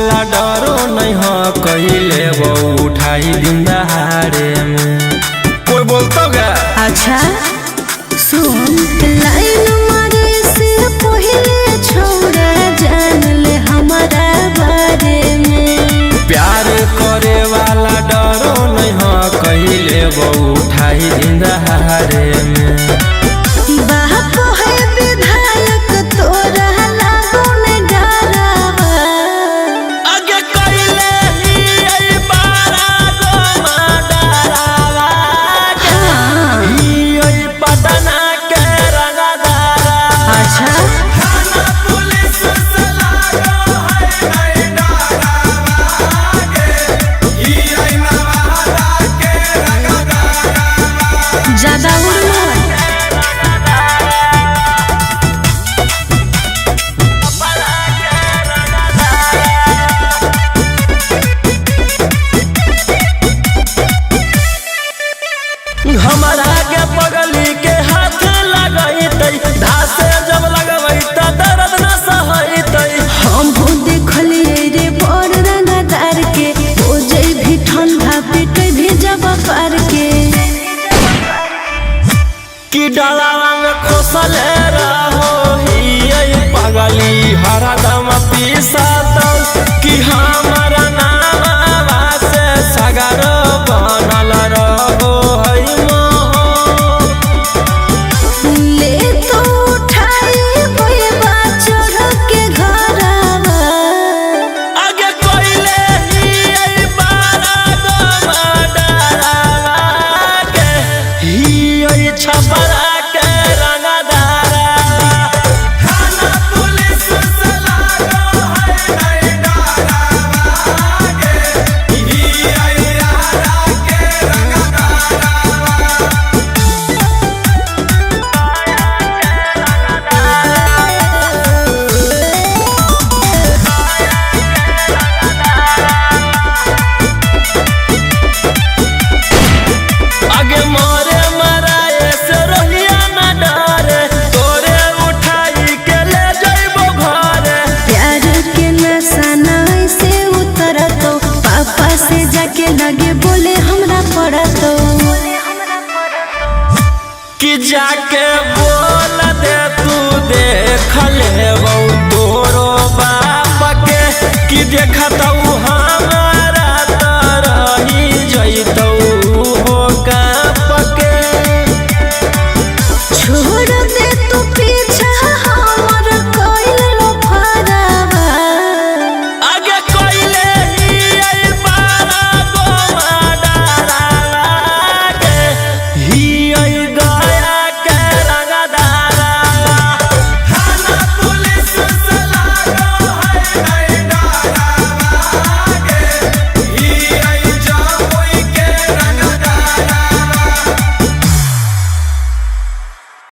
वाला डरो नहीं हो कहिले वो उठाई दिन दहाड़े में। कोई बोलतो क्या? अच्छा सुन, लाइन मारे से पहले छोड़ा जान ले हमारा बारे में। प्यार करे वाला डरो नहीं हो कहिले वो उठाई दिन दहाड़े में। बाप है विधायक तोरा लागो ने डरावा। आगे कहिले ही आई बारा गो डरावा। हाँ। ही आई पटना के रंगदारा। अच्छा थाना पुलिस से लागो है नहीं डरावा के। ही आई नवादा के रंगदारा। ज्यादा उड़ मत। हमारा के पगली के हाथ लगैतै, धासे जब लगबै त दर्द न सहैतै। हम हो देखलिए रे बड़ रंगदार के, हो जई भी ठंडा पिटे भी जब पार के। कि डलावा में खोसले रहो ही पगली हरदम पीसतौ। कि हमारा नामवा से सगर बनल रहो है मोह। ले तो उठाई बैबा चढ़ के घरवा। आगे कोइले ही बारा गो डरावा के। ही छपरा के रंगदारा। थाना पुलिस से लागो है नहीं डरावा के। ही आरा के रंगदारा। आगे मोरे मराए से रोहिया न डरे, तोरे उठाई के ले जइबो घरे। प्यार के नशा ना ऐसे उतरतो, पापा से जाके लगे बोले हमरा पड़तो। कि जाके बोल दे तू देख ले।